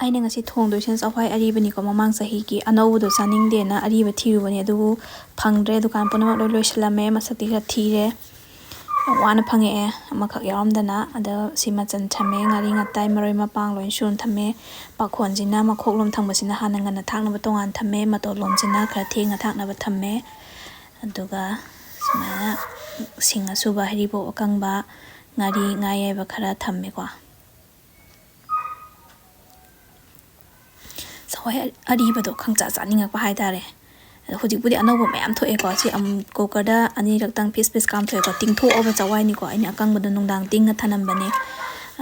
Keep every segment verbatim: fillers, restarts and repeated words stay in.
ꯑꯩꯅ ꯉꯁꯤ ꯊꯣꯡꯗꯣꯏꯁꯤꯅ ꯆꯥꯛꯍꯋꯥꯏ ꯑꯔꯤꯕꯅꯤꯀꯣ꯫ ꯃꯃꯥꯡ ꯆꯍꯤꯒꯤ ꯑꯅꯧꯕꯗꯣ ꯆꯥꯅꯤꯡꯗꯦꯅ ꯑꯔꯤꯕ ꯊꯤꯔꯨꯕꯅꯦ, ꯑꯗꯨꯕꯨ ꯐꯪꯗ꯭ꯔꯦ꯫ ꯗꯨꯀꯥꯟ ꯄꯨꯝꯅꯃꯛ ꯂꯣꯏ ꯂꯣꯏꯁꯤꯜꯂꯝꯃꯦ꯫ ꯃꯁꯛꯇꯤ ꯈꯔ ꯊꯤꯔꯦ꯫ ꯌꯥꯝ ꯋꯥꯅ ꯐꯪꯉꯛꯑꯦ, ꯑꯃꯈꯛ ꯌꯥꯎꯔꯝꯗꯅ꯫ ꯑꯗꯣ ꯁꯤ ꯃꯆꯜ ꯊꯝꯃꯦ, ꯉꯥꯔꯤ ꯉꯇꯥꯏ ꯃꯔꯣꯏ ꯃꯄꯥꯡ ꯂꯣꯏ ꯁꯨꯅ ꯊꯝꯃꯦ꯫ ꯄꯥꯈꯣꯟꯁꯤꯅ ꯃꯈꯣꯛꯂꯣꯝ ꯊꯪꯕꯁꯤꯅ ꯍꯥꯟꯅ ꯉꯟꯅ ꯊꯥꯛꯅꯕ ꯇꯣꯉꯥꯟ ꯊꯝꯃꯦ, ꯃꯇꯣꯟꯂꯣꯝꯁꯤꯅ ꯈꯔ ꯊꯦꯡꯅ ꯊꯥꯛꯅꯕ ꯊꯝꯃꯦ꯫ ꯑꯗꯨꯒ ꯁꯨꯃꯥꯏꯅ ꯁꯤꯡ ꯑꯁꯨꯕ, ꯍꯩꯔꯤꯕꯣꯞ ꯑꯀꯪꯕ, ꯉꯥꯔꯤ, ꯉꯥ ꯑꯌꯥꯏꯕ ꯈꯔ ꯊꯝꯃꯦꯀꯣ꯫ ꯆꯥꯛꯍꯋꯥꯏ ꯑꯔꯤꯕꯗꯣ ꯈꯪꯆꯥ ꯆꯥꯅꯤꯡꯉꯛꯄ ꯍꯥꯏꯇꯥꯔꯦ꯫ ꯑꯗꯣ ꯍꯧꯖꯤꯛꯄꯨꯗꯤ ꯑꯅꯧꯕ ꯃꯌꯥꯝ ꯊꯣꯛꯑꯦꯀꯣ꯫ ꯁꯤ ꯑꯃꯨꯛ ꯀꯨꯀꯔꯗ ꯑꯅꯤꯔꯛꯇꯪ ꯐꯤꯁ ꯐꯤꯁ ꯀꯥꯝꯊꯣꯛꯑꯦꯀꯣ꯫ ꯇꯤꯡꯊꯣꯛꯑꯕ ꯆꯥꯛꯍꯋꯥꯏꯅꯤꯀꯣ꯫ ꯑꯩꯅ ꯑꯀꯪꯕꯗꯣ ꯅꯨꯡꯗꯥꯡ ꯇꯤꯡꯉ ꯊꯅꯝꯕꯅꯦ꯫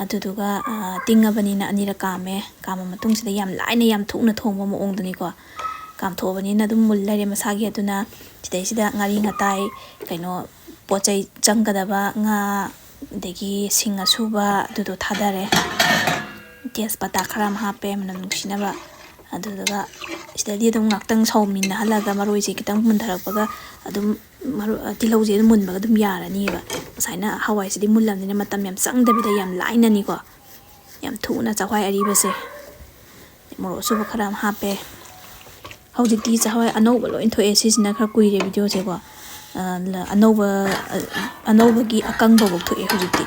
ꯑꯗꯨꯗꯨꯒ, ꯑ, ꯇꯤꯡꯉꯕꯅꯤꯅ ꯑꯅꯤꯔꯛ ꯀꯥꯝꯃꯦ꯫ ꯀꯥꯝꯕ ꯃꯇꯨꯡꯁꯤꯗ ꯌꯥꯝ ꯂꯥꯏꯅ, ꯌꯥꯝ ꯊꯨꯅ ꯊꯣꯡꯕ ꯃꯑꯣꯡꯗꯅꯤꯀꯣ꯫ ꯀꯥꯝꯊꯣꯛꯑꯕꯅꯤꯅ ꯑꯗꯨꯝ ꯃꯨꯜ ꯂꯩꯔꯦ ꯃꯁꯥꯒꯤ꯫ ꯑꯗꯨꯅ ꯁꯤꯗꯩꯁꯤꯗ ꯉꯥꯔꯤ ꯉꯇꯥꯏ, ꯀꯩꯅꯣ, ꯄꯣꯠ ꯆꯩ ꯆꯪꯒꯗꯕ, ꯉꯥ, ꯑꯗꯒꯤ ꯁꯤꯡ ꯑꯁꯨꯕ, ꯑꯗꯨꯗꯣ ꯊꯥꯗꯔꯦ꯫ ꯇꯦꯖꯄꯇꯥ ꯈꯔ ꯑꯃ ꯍꯥꯞꯄꯦ ꯃꯅꯝ ꯅꯨꯡꯁꯤꯅꯕ꯫ ꯑꯗꯨꯗꯨꯒ ꯁꯤꯗꯗꯤ ꯑꯗꯨꯝ ꯉꯥꯛꯇꯪ ꯁꯧꯃꯤꯟꯅꯍꯜꯂꯒ ꯃꯔꯣꯏꯁꯦ ꯈꯤꯇꯪ ꯃꯨꯟꯊꯔꯛꯄꯒ ꯑꯗꯨꯝ ꯃꯔꯣꯏ, ꯇꯤꯜꯍꯧꯁꯦ ꯑꯗꯨꯝ ꯃꯨꯟꯕꯒ ꯑꯗꯨꯝ ꯌꯥꯔꯅꯤꯕ꯫ ꯉꯁꯥꯏꯅ ꯍꯋꯥꯏꯁꯤꯗꯤ ꯃꯨꯜꯂꯕꯅꯤꯅ ꯃꯇꯝ ꯌꯥꯝ ꯆꯪꯗꯕꯤꯗ ꯌꯥꯝ ꯂꯥꯏꯅꯅꯤꯀꯣ꯫ ꯌꯥꯝ ꯊꯨꯅ ꯆꯥꯛꯍꯋꯥꯏ ꯑꯔꯤꯕꯁꯦ꯫ ꯃꯣꯔꯣꯛ ꯑꯁꯨꯕ ꯈꯔ ꯑꯃ ꯍꯥꯞꯄꯦ꯫ ꯍꯧꯖꯤꯛꯇꯤ ꯆꯥꯛꯍꯋꯥꯏ ꯑꯅꯧꯕ ꯂꯣꯏ ꯊꯣꯛꯑꯦ꯫ ꯁꯤꯁꯤꯅ ꯈꯔ ꯀꯨꯏꯔꯦ ꯚꯤꯗꯤꯑꯣꯁꯦꯀꯣ꯫ ꯑ, ꯂ-, ꯑꯅꯧꯕ, ꯑ, ꯑꯅꯧꯕꯒꯤ ꯑꯀꯪꯕꯐꯧ ꯊꯣꯛꯑꯦ ꯍꯧꯖꯤꯛꯇꯤ꯫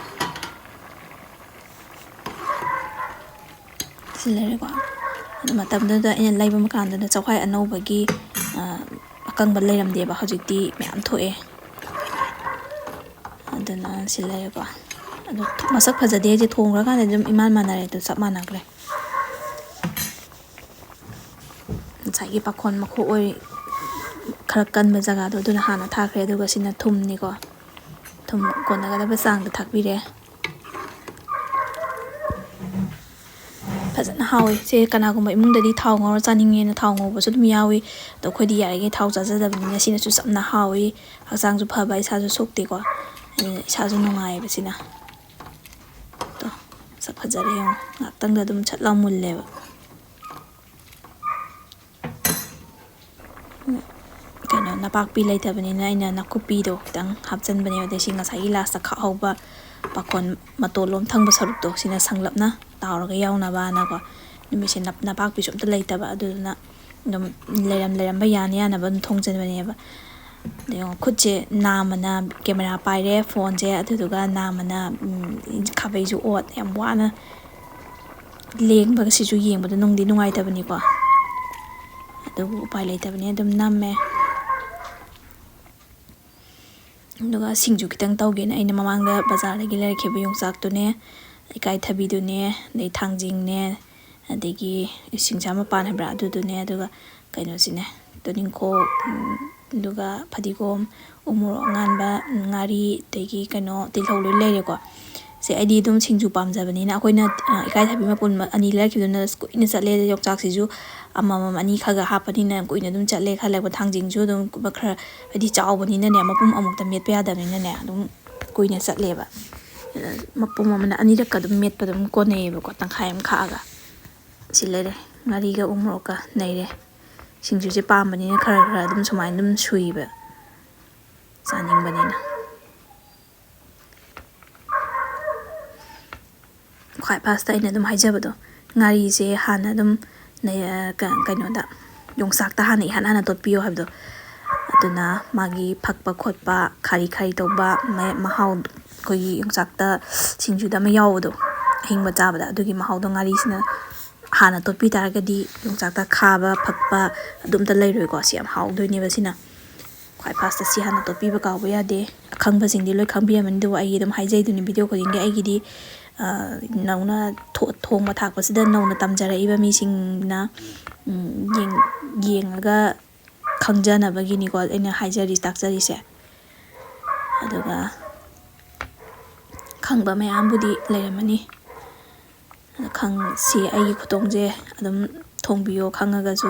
ꯁꯤ ꯂꯩꯔꯦꯀꯣ꯫ ꯑꯗꯨ ꯃꯇꯝꯗꯨꯗ ꯑꯩꯅ ꯂꯩꯕ ꯀꯥꯟꯗꯨꯗ ꯆꯥꯛꯍꯋꯥꯏ ꯑꯅꯧꯕꯒꯤ, ꯑ, ꯑꯀꯪꯕ ꯂꯩꯔꯝꯗꯦꯕ꯫ ꯍꯧꯖꯤꯛꯇꯤ ꯃꯌꯥꯝ ꯊꯣꯛꯑꯦ꯫ ꯑꯗꯨꯅ ꯁꯤ ꯂꯩꯔꯦꯀꯣ꯫ ꯑꯗꯨ ꯃꯁꯛ ꯐꯖꯗꯦ ꯍꯥꯏꯁꯦ ꯊꯣꯡꯈ꯭ꯔꯀꯥꯟꯗ ꯑꯗꯨꯝ ꯏꯃꯥꯟ ꯃꯥꯟꯅꯔꯦ, ꯑꯗꯨ ꯆꯞ ꯃꯥꯟꯅꯈ꯭ꯔꯦ꯫ ꯉꯁꯥꯏꯒꯤ ꯄꯥꯈꯣꯟ ꯃꯈꯣꯛ ꯑꯣꯏ ꯈꯔ ꯀꯟꯕ ꯖꯒꯥꯗꯣ, ꯑꯗꯨꯅ ꯍꯥꯟꯅ ꯊꯥꯛꯈ꯭ꯔꯦ꯫ ꯑꯗꯨꯒ ꯁꯤꯅ ꯊꯨꯝꯅꯤꯀꯣ꯫ ꯊꯨꯝ ꯀꯣꯟꯅꯒꯗꯕ ꯆꯥꯡꯗ ꯊꯥꯛꯄꯤꯔꯦ꯫ ꯐꯖꯅ ꯍꯥꯎꯋꯤ꯫ ꯁꯦ ꯀꯅꯥꯒꯨꯝꯕ ꯏꯃꯨꯡꯗꯗꯤ ꯊꯥꯎ ꯉꯧꯔ ꯆꯥꯅꯤꯡꯉꯦꯅ ꯊꯥꯎ ꯉꯧꯕꯁꯨ ꯑꯗꯨꯝ ꯌꯥꯎꯏ꯫ ꯑꯗꯣ ꯑꯩꯈꯣꯏꯗꯤ ꯌꯥꯔꯤꯈꯩ ꯊꯥꯎ ꯆꯥꯖꯗꯕꯅꯤꯅ ꯁꯤꯅꯁꯨ ꯆꯝꯅ ꯍꯥꯎꯏ꯫ ꯍꯛꯆꯥꯡꯁꯨ ꯐꯕ, ꯏꯁꯥꯁꯨ ꯁꯣꯛꯇꯦꯀꯣ꯫ ꯑꯗꯨꯅ ꯏꯁꯥꯁꯨ ꯅꯨꯡꯉꯥꯏꯌꯦꯕ ꯁꯤꯅ꯫ ꯇꯣ, ꯃꯁꯛ ꯐꯖꯔꯦ ꯌꯦꯡꯉꯣ꯫ ꯉꯥꯛꯇꯪꯗ ꯑꯗꯨꯝ ꯁꯠ ꯂꯥꯎ ꯃꯨꯜꯂꯦꯕ꯫ ꯀꯩꯅꯣ, ꯅꯄꯥꯛꯄꯤ ꯂꯩꯇꯕꯅꯤꯅ ꯑꯩꯅ ꯅꯥꯀꯨꯞꯄꯤꯗꯣ ꯈꯤꯇꯪ ꯍꯥꯞꯆꯤꯟꯕꯅꯦ꯫ ꯑꯗꯩ ꯁꯤ ꯉꯁꯥꯏꯒꯤ ꯂꯥꯁꯇ ꯈꯥꯛꯍꯧꯕ ꯄꯥꯈꯣꯟ ꯃꯇꯣꯟꯂꯣꯝ ꯊꯪꯕ ꯁꯔꯨꯛꯇꯣ, ꯁꯤꯅ ꯁꯪꯂꯞꯅ ꯇꯥꯎꯔꯒ ꯌꯥꯎꯅꯕꯅꯀꯣ꯫ ꯅꯨꯃꯤꯠꯁꯦ ꯅꯞ-, ꯅꯄꯥꯛꯄꯤꯁꯨ ꯑꯝꯇ ꯂꯩꯇꯕ꯫ ꯑꯗꯨꯗꯨꯅ ꯑꯗꯨꯝ ꯂꯩꯔꯝ-, ꯂꯩꯔꯝꯕ ꯌꯥꯅ ꯌꯥꯅꯕ ꯑꯗꯨꯝ ꯊꯣꯡꯖꯤꯟꯕꯅꯦꯕ꯫ ꯑꯗꯣ ꯌꯦꯡꯉꯣ, ꯈꯨꯠꯁꯦ ꯅꯥꯝꯃꯅ ꯀꯦꯃꯦꯔꯥ ꯄꯥꯏꯔꯦ, ꯐꯣꯟꯁꯦ, ꯑꯗꯨꯗꯨꯒ ꯅꯥꯝꯃꯅ, ꯎꯝ, ꯈꯥꯕꯩꯁꯨ ꯑꯣꯠ, ꯌꯥꯝ ꯋꯥꯅ ꯂꯦꯡꯕꯒꯁꯤꯁꯨ ꯌꯦꯡꯕꯗ ꯅꯨꯡꯗꯤ ꯅꯨꯡꯉꯥꯏꯇꯕꯅꯤꯀꯣ꯫ ꯑꯗꯨꯕꯨ ꯎꯄꯥꯏ ꯂꯩꯇꯕꯅꯤ, ꯑꯗꯨꯝ ꯅꯝꯃꯦ꯫ ꯑꯗꯨꯒ ꯁꯤꯡꯖꯨ ꯈꯤꯇꯪ ꯇꯧꯒꯦꯅ ꯑꯩꯅ ꯃꯃꯥꯡꯗ ꯕꯖꯥꯔꯗꯒꯤ ꯂꯩꯔꯛꯈꯤꯕ ꯌꯣꯡꯆꯥꯛꯇꯨꯅꯦ, ꯏꯀꯥꯏꯊꯕꯤꯗꯨꯅꯦ, ꯑꯗꯩ ꯊꯥꯡꯖꯤꯡꯅꯦ, ꯑꯗꯒꯤ ꯁꯤꯡꯖꯥ ꯃꯄꯥꯟ ꯍꯥꯏꯕ꯭ꯔꯥ, ꯑꯗꯨꯗꯨꯅꯦ, ꯑꯗꯨꯒ ꯀꯩꯅꯣꯁꯤꯅꯦ, ꯇꯨꯅꯤꯡꯈꯣꯛ, ꯎꯝ, ꯑꯗꯨꯒ ꯐꯗꯤꯒꯣꯝ, ꯎ ꯃꯣꯔꯣꯛ ꯑꯉꯥꯟꯕ, ꯉꯥꯔꯤ, ꯑꯗꯒꯤ ꯀꯩꯅꯣ, ꯇꯤꯜꯍꯧ ꯂꯣꯏ ꯂꯩꯔꯦꯀꯣ꯫ ꯁꯦ, ꯑꯩꯗꯤ ꯑꯗꯨꯝ ꯁꯤꯡꯖꯨ ꯄꯥꯝꯖꯕꯅꯤꯅ, ꯑꯩꯈꯣꯏꯅ, ꯑ, ꯏꯀꯥꯏꯊꯕꯤ ꯃꯄꯨꯟ ꯑꯅꯤ ꯂꯩꯔꯛꯈꯤꯕꯗꯨꯅ ꯑꯁ ꯀꯨꯏꯅ ꯆꯠꯂꯦ, ꯌꯣꯡꯆꯥꯛꯁꯤꯁꯨ ꯑꯃꯃꯝ ꯑꯅꯤ ꯈꯔ ꯈꯔ ꯍꯥꯞꯄꯅꯤꯅ ꯀꯨꯏꯅ ꯑꯗꯨꯝ ꯆꯠꯂꯦ꯫ ꯈꯜꯂꯛꯄ ꯊꯥꯡꯖꯤꯡꯁꯨ ꯑꯗꯨꯝ ꯈꯔ, ꯍꯥꯏꯗꯤ ꯆꯥꯎꯕꯅꯤꯅꯅꯦ, ꯃꯄꯨꯝ ꯑꯃꯨꯛꯇ ꯃꯦꯠꯄ ꯌꯥꯗꯕꯅꯤꯅꯅꯦ, ꯑꯗꯨꯝ ꯀꯨꯏꯅ ꯆꯠꯂꯦꯕ꯫ ꯃꯄꯨꯝ ꯑꯃꯅ ꯑꯅꯤꯔꯛꯀ ꯑꯗꯨꯝ ꯃꯦꯠꯄ ꯑꯗꯨꯝ ꯀꯣꯟꯅꯩꯌꯦꯕꯀꯣ, ꯇꯪꯈꯥꯏ ꯑꯃ ꯈꯥꯛꯑꯒ꯫ ꯁꯤ ꯂꯩꯔꯦ, ꯉꯥꯔꯤꯒ ꯎ ꯃꯣꯔꯣꯛꯀ ꯂꯩꯔꯦ꯫ ꯁꯤꯡꯖꯨꯁꯦ ꯄꯥꯝꯕꯅꯤꯅ ꯈꯔ ꯈꯔ ꯑꯗꯨꯝ ꯁꯨꯃꯥꯏꯅ ꯑꯗꯨꯝ ꯁꯨꯏꯕ, ꯆꯥꯅꯤꯡꯕꯅꯤꯅ꯫ ꯈ꯭ꯋꯥꯏ ꯐꯥꯔꯁꯇ ꯑꯩꯅ ꯑꯗꯨꯝ ꯍꯥꯏꯖꯕꯗꯣ, ꯉꯥꯔꯤꯁꯦ ꯍꯥꯟꯅ ꯑꯗꯨꯝ ꯅꯩ-, ꯑ, ꯀ-, ꯀꯩꯅꯣꯗ, ꯌꯣꯡꯆꯥꯛꯇ ꯍꯥꯟꯅ ꯏꯍꯥꯟ ꯍꯥꯟꯅ ꯇꯣꯠꯄꯤꯌꯣ ꯍꯥꯏꯕꯗꯣ, ꯑꯗꯨꯅ ꯃꯥꯒꯤ ꯐꯛꯄ ꯈꯣꯠꯄ, ꯈꯥꯔꯤ ꯈꯥꯔꯤ ꯇꯧꯕ, ꯃ-, ꯃꯍꯥꯎ, ꯑꯩꯈꯣꯏꯒꯤ ꯌꯣꯡꯆꯥꯛꯇ ꯁꯤꯡꯖꯨꯗ ꯑꯃ ꯌꯥꯎꯕꯗꯣ, ꯑꯍꯤꯡꯕ ꯆꯥꯕꯗ, ꯑꯗꯨꯒꯤ ꯃꯍꯥꯎꯗꯣ ꯉꯥꯔꯤꯁꯤꯅ ꯍꯥꯟꯅ ꯇꯣꯠꯄꯤ ꯇꯥꯔꯒꯗꯤ ꯌꯣꯡꯆꯥꯛꯇ ꯈꯥꯕ, ꯐꯛꯄ ꯑꯗꯨꯝꯇ ꯂꯩꯔꯣꯏꯀꯣ꯫ ꯁꯤ ꯌꯥꯝ ꯍꯥꯎꯗꯣꯏꯅꯦꯕ ꯁꯤꯅ꯫ ꯈ꯭ꯋꯥꯏ ꯐꯥꯔꯁꯇ ꯁꯤ ꯍꯥꯟꯅ ꯇꯣꯠꯄꯤꯕ ꯀꯥꯎꯕ ꯌꯥꯗꯦ꯫ ꯑꯈꯪꯕꯁꯤꯡꯗꯤ ꯂꯣꯏ ꯈꯪꯕꯤꯔꯝꯃꯅꯤ, ꯑꯗꯨꯕꯨ ꯑꯩ ꯑꯗꯨꯝ ꯍꯥꯏꯖꯩꯗꯨꯅꯤ ꯚꯤꯗꯤꯑꯣ ꯈꯨꯗꯤꯡꯒꯤ꯫ ꯑꯩꯒꯤꯗꯤ, ꯑ, ꯅꯧꯅ ꯊꯣ-, ꯊꯣꯡꯕ ꯊꯥꯛꯄꯁꯤꯗ ꯅꯧꯅ ꯇꯝꯖꯔꯛꯏꯕ ꯃꯤꯁꯤꯡꯅ, ꯎꯝ, ꯌꯦꯡ-, ꯌꯦꯡꯉꯒ ꯈꯪꯖꯅꯕꯒꯤꯅꯤꯀꯣ ꯑꯩꯅ ꯍꯥꯏꯖꯔꯤ, ꯇꯥꯛꯆꯔꯤꯁꯦ꯫ ꯑꯗꯨꯒ ꯈꯪꯕ ꯃꯌꯥꯝꯕꯨꯗꯤ ꯂꯩꯔꯝꯃꯅꯤ꯫ ꯑꯗꯣ ꯈꯪ-, ꯁꯤ ꯑꯩꯒꯤ ꯈꯨꯊꯣꯡꯁꯦ ꯑꯗꯨꯝ ꯊꯣꯡꯕꯤꯌꯣ꯫ ꯈꯪꯉꯒꯁꯨ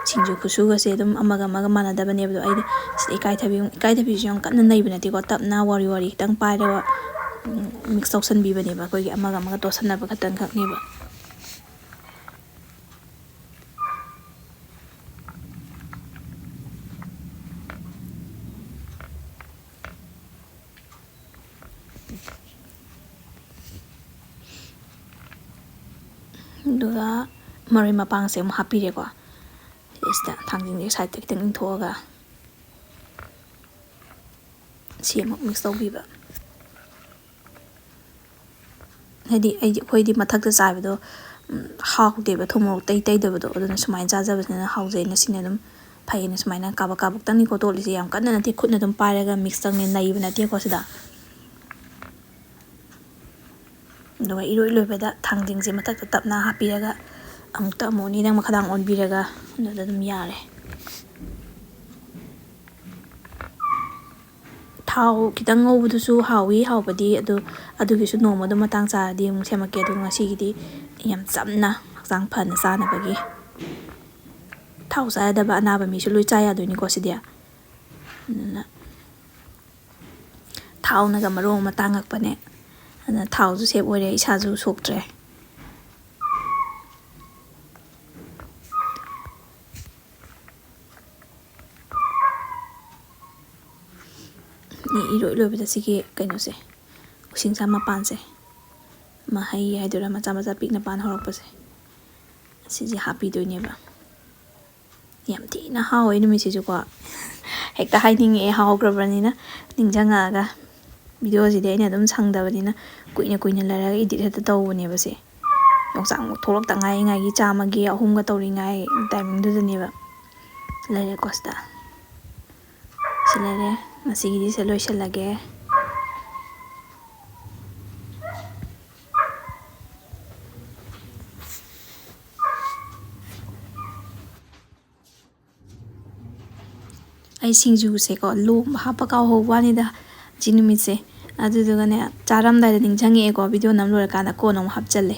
ꯁꯤꯡꯖꯨ ꯈꯨꯁꯨꯒꯁꯦ ꯑꯗꯨꯝ ꯑꯃꯒ ꯑꯃꯒ ꯃꯥꯟꯅꯗꯕꯅꯦꯕ꯫ ꯑꯗꯣ ꯑꯩꯗꯤ ꯁꯤꯗ ꯏꯀꯥꯏꯊꯕꯤ, ꯏꯀꯥꯏꯊꯕꯤꯁꯨ ꯌꯥꯝ ꯀꯟꯅ ꯅꯩꯕ ꯅꯠꯇꯦꯀꯣ, ꯇꯞꯅ ꯋꯥꯔꯤ ꯋꯥꯔꯤ ꯈꯤꯇꯪ ꯄꯥꯏꯔꯒ, ꯎꯝ, ꯃꯤꯛꯁ ꯇꯧꯁꯟꯕꯤꯕꯅꯦꯕ, ꯑꯩꯈꯣꯏꯒꯤ ꯑꯃꯒ ꯑꯃꯒ ꯇꯣꯠꯁꯟꯅꯕ ꯈꯛꯇꯪ ꯈꯛꯅꯦꯕ꯫ ꯑꯗꯨꯒ ꯃꯔꯣꯏ ꯃꯄꯥꯡꯁꯦ ꯑꯃꯨꯛ ꯍꯥꯞꯄꯤꯔꯦꯀꯣ꯫ ꯁꯤꯗ ꯊꯥꯡꯖꯤꯡꯁꯦ ꯁꯥꯏꯠꯇ ꯈꯤꯇꯪ ꯏꯪꯊꯣꯛꯑꯒ ꯁꯤ ꯑꯃꯨꯛ ꯃꯤꯛꯁ ꯇꯧꯕꯤꯕ꯫ ꯍꯥꯏꯗꯤ ꯑꯩꯗꯤ, ꯑꯩꯈꯣꯏꯗꯤ ꯃꯊꯛꯇ ꯆꯥꯏꯕꯗꯣ, ꯎꯝ, ꯍꯥꯎꯗꯦꯕ, ꯊꯨꯝ ꯃꯣꯔꯣꯛ ꯇꯩ ꯇꯩꯗꯕꯗꯣ꯫ ꯑꯗꯨꯅ ꯁꯨꯃꯥꯏꯅ ꯆꯥꯖꯕꯁꯤꯅ ꯍꯥꯎꯖꯩ꯫ ꯉꯁꯤꯅ ꯑꯗꯨꯝ ꯐꯩꯌꯦꯅ ꯁꯨꯃꯥꯏꯅ ꯀꯥꯕꯛ ꯀꯥꯕꯛꯇꯪꯅꯤꯀꯣ ꯇꯣꯠꯂꯤꯁꯦ, ꯌꯥꯝ ꯀꯟꯅ ꯅꯠꯇꯦ, ꯈꯨꯠꯅ ꯑꯗꯨꯝ ꯄꯥꯏꯔꯒ ꯃꯤꯛꯁ ꯇꯧꯅꯦ, ꯅꯩꯕ ꯅꯠꯇꯦꯀꯣ ꯁꯤꯗ꯫ ꯑꯗꯨꯒ ꯏꯔꯣꯏ ꯂꯣꯏꯕꯗ ꯊꯥꯡꯖꯤꯡꯁꯦ ꯃꯊꯛꯇ ꯇꯞꯅ ꯍꯥꯞꯄꯤꯔꯒ ꯑꯃꯨꯛꯇ ꯑꯃꯨꯛ ꯑꯅꯤꯔꯛ ꯃꯈꯥꯗꯥꯡ ꯑꯣꯟꯕꯤꯔꯒ ꯑꯗꯨꯗ ꯑꯗꯨꯝ ꯌꯥꯔꯦ꯫ ꯊꯥꯎ ꯈꯤꯇꯪ ꯉꯧꯕꯗꯨꯁꯨ ꯍꯥꯎꯏ, ꯍꯥꯎꯕꯗꯤ꯫ ꯑꯗꯨ, ꯑꯗꯨꯒꯤꯁꯨ ꯅꯣꯡꯃ ꯑꯗꯨꯝ ꯃꯇꯥꯡ ꯆꯥꯔꯗꯤ ꯑꯃꯨꯛ ꯁꯦꯝꯃꯛꯀꯦ꯫ ꯑꯗꯨ ꯉꯁꯤꯒꯤꯗꯤ ꯌꯥꯝ ꯆꯝꯅ ꯍꯛꯆꯥꯡ ꯐꯅ ꯆꯥꯅꯕꯒꯤ꯫ ꯊꯥꯎ ꯆꯥ ꯌꯥꯗꯕ ꯑꯅꯥꯕ ꯃꯤꯁꯨ ꯂꯣꯏ ꯆꯥ ꯌꯥꯗꯣꯏꯅꯤꯀꯣ ꯁꯤꯗꯤ꯫ ꯑꯗꯨꯅ ꯊꯥꯎꯅꯒ ꯃꯔꯣꯜ ꯑꯃ ꯇꯥꯡꯉꯛꯄꯅꯦ꯫ ꯑꯗꯨꯅ ꯊꯥꯎꯁꯨ ꯁꯦꯞ ꯑꯣꯏꯔꯦ, ꯏꯁꯥꯁꯨ ꯁꯣꯛꯇ꯭ꯔꯦ꯫ ꯏꯔꯣꯏ ꯂꯣꯏꯕꯗ ꯁꯤꯒꯤ ꯀꯩꯅꯣꯁꯦ, ꯎꯁꯤꯡꯁꯥ ꯃꯄꯥꯟꯁꯦ, ꯃꯍꯩ ꯍꯥꯏꯗꯣꯏꯔꯥ, ꯃꯆꯥ ꯃꯆꯥ ꯄꯤꯛꯅ ꯄꯥꯟ ꯍꯧꯔꯛꯄꯁꯦ, ꯁꯤꯁꯦ ꯍꯥꯞꯄꯤꯗꯣꯏꯅꯦꯕ꯫ ꯌꯥꯝ ꯊꯤꯅ ꯍꯥꯎꯋꯦ ꯅꯨꯃꯤꯠꯁꯤꯁꯨꯀꯣ꯫ ꯍꯦꯛꯇ ꯍꯥꯏꯅꯤꯡꯉꯛꯑꯦ, ꯍꯥꯎꯈ꯭ꯔꯕꯅꯤꯅ ꯅꯤꯡꯁꯤꯡꯉꯛꯑꯒ꯫ ꯚꯤꯗꯤꯑꯣꯁꯤꯗꯤ ꯑꯩꯅ ꯑꯗꯨꯝ ꯁꯪꯗꯕꯅꯤꯅ ꯀꯨꯏꯅ ꯀꯨꯏꯅ ꯂꯩꯔꯒ ꯏꯗꯤꯠ ꯍꯦꯛꯇ ꯇꯧꯕꯅꯦꯕ ꯁꯦ꯫ ꯌꯣꯡꯆꯥꯛ ꯊꯣꯛꯂꯛꯇ ꯉꯥꯏꯔꯤꯉꯥꯏꯒꯤ, ꯆꯥꯝꯃꯒꯤ ꯑꯍꯨꯝꯒ ꯇꯧꯔꯤꯉꯥꯏ ꯇꯥꯏꯃꯤꯡꯗꯨꯗꯅꯦꯕ꯫ ꯂꯩꯔꯦꯀꯣ ꯁꯤꯗ꯫ ꯁꯤ ꯂꯩꯔꯦ꯫ ꯉꯁꯤꯒꯤꯗꯤ ꯁꯤꯗ ꯂꯣꯏꯁꯤꯜꯂꯒꯦ꯫ ꯑꯩ ꯁꯤꯡꯖꯨꯁꯦꯀꯣ, ꯂꯣꯝꯕ ꯍꯥꯞꯄ ꯀꯥꯎꯍꯧꯕ ꯋꯥꯅꯤꯗ ꯁꯤ ꯅꯨꯃꯤꯠꯁꯦ꯫ ꯑꯗꯨꯗꯨꯒꯅꯦ, ꯆꯥꯔꯝꯗꯥꯏꯗ ꯅꯤꯡꯁꯤꯡꯉꯛꯑꯦꯀꯣ, ꯚꯤꯗꯤꯑꯣ ꯅꯝ ꯂꯣꯏꯔꯀꯥꯟꯗ ꯀꯣꯟꯅ ꯑꯃꯨꯛ ꯍꯥꯞꯆꯜꯂꯦ꯫